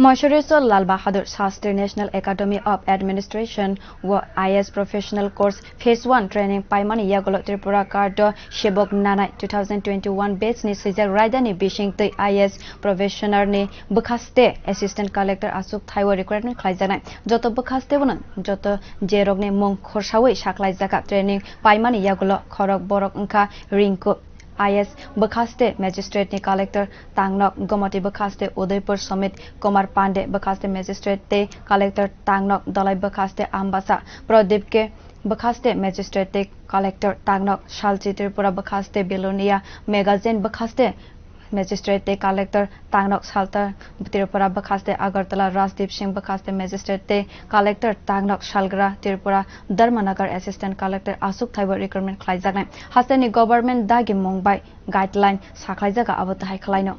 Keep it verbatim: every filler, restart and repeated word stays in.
Moishoreso Lal Bahadur Shastri National Academy of Administration o I A S Professional Course Phase one training paimani yagulo Tripura Kardo Sebok Nanai two thousand twenty-one batch ni swijak raidani bising twi I A S professional ni bwkhaste Assistant Collector aswk thaiwi recruitment khlaijaknai. Joto bwkhaste bono joto je rokni mung khorsawi saklaijaka training paimani yagulo khorok borok wngkha Rinku I A S bwkhaste magistrate ni collector Tangnok, Gomati bwkhaste Udaipur Somit Kumar Pande bwkhaste magistrate tei collector Tangnok, Dolai bwkhaste Ambasa Pradip K bwkhaste magistrate tei collector Tangnok, Salchi Tripura bwkhaste Belonia Magazine bwkhaste magistrate tei collector Tangnok, Salta Tripura bwkhaste Agartala Rajdeep Singh bwkhaste magistrate tei collector Tangnok, Salgra Tripura Dharmanagar assistant collector aswk thaibo recruitment khlaijaknai. Hasteni government dagi mung bai guideline sakhlaijaga abo tahai khwlaino.